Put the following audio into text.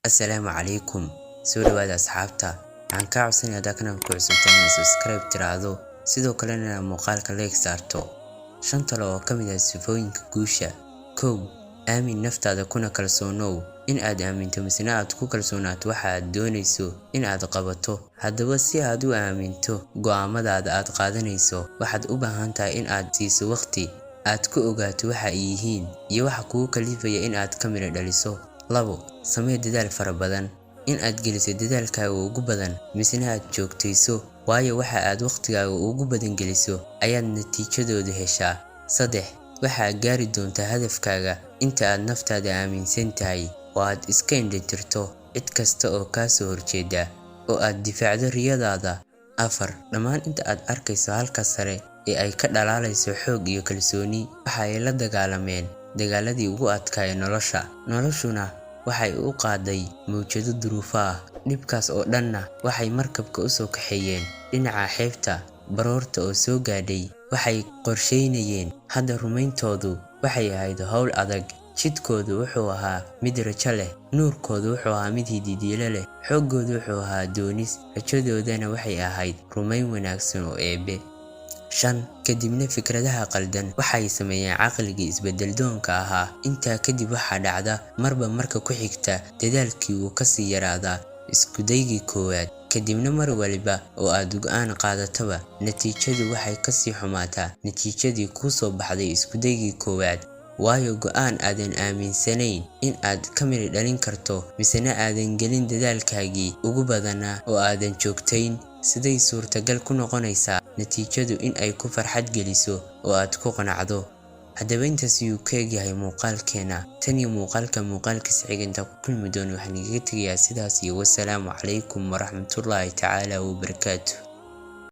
Assalaamu calaykum. Soo dhawaada asxaabta. Waxaan kaa codsanaya haddaa kanalka ku cusubtahay inaad subscribe tiraahdo, sidoo kalena inaad muuqaalka like saarto. Shan talo oo ka mid ah sifooyinka guusha. 1. Aamin naftaada kuna kalsoonow. In aad aaminto misna aad ku kalsoonaato waxa aad doonayso in aad qabato. Haddaba, si aad u aaminto go'aamadaada aad qaadanayso, waxaad u baahan tahay in aad siiso waqti aad ku ogaato waxa ay yihiin iyo waxa kugu kalifaya in aad ka midho dhaliso. 2. Samee dadaal fara badan. In aad geliso dadaalkaaga ugu badan misna aad joogtayso, waayo waxa aad waqtigaaga ugu badan geliso ayaad natiijadooda heshaa. 3. Waxa aad gaari doontaa hadafkaaga inta aad naftaada aaminsan tahay oo aad iska indhatirto cid kasta oo kaa soo horjeeda oo aad difaacdo riyadaada. 4. Dhammaan inta aad arkayso halka sare ee ay ka dhalaalayso xoog iyo kalsooni, waxa ay la dagaalameen dagaaladii ugu adkaa ee nolosha. Noloshuna waxay u qaaday mowjado duruufo ah. Dhibkaas oo dhanna waxay markabka u soo kaxeeyeen dhinaca xeebta. Baroorta oo soo gaadhay waxay qorsheynayeen hadda rumayntoodu waxay ahayd hawl adag. Jidkoodu wuxuu ahaa mid rajo leh, nuurkoodu wuxuu ahaa mid hididiilo leh, xooggoodu wuxuu ahaa doonis, rajadoodana waxay ahayd rumayn wanaagsan oo Eebbe. 5. Kadibna fikradaha qaldan waxay sameeyeen caqligii isbedel-doonka ahaa. Intaa kadib waxaa dhacda, marba marka ku xigta dadaalkii wuu ka sii yaraadaa isku daygii koowaad. Kadibna mar waliba oo aad go'aan qaadataba, natiijadu waxay ka sii xumaataa natiijadii kuu soo baxday isku daygii koowaad. Waayo, go'aan aadan aaminsanayn in aad ka midho dhalin karto, misna aadan gelin dadaalkaagii ugu badnaa oo aadan joogtayn, siday suurtagal ku noqonaysaa natiijadu in ay ku farxad geliso oo aad ku qanacdo? Haddaba, intaas ayuu ka egyahay muuqaalkeena. Tan iyo muuqaalka muuqaalkiisa xiga intaan ku kulmi doono, waxaan igaga tegayaa sidaas iyo wasalaamu calaykum waraxmatullaahi tacaala wabarakaatu.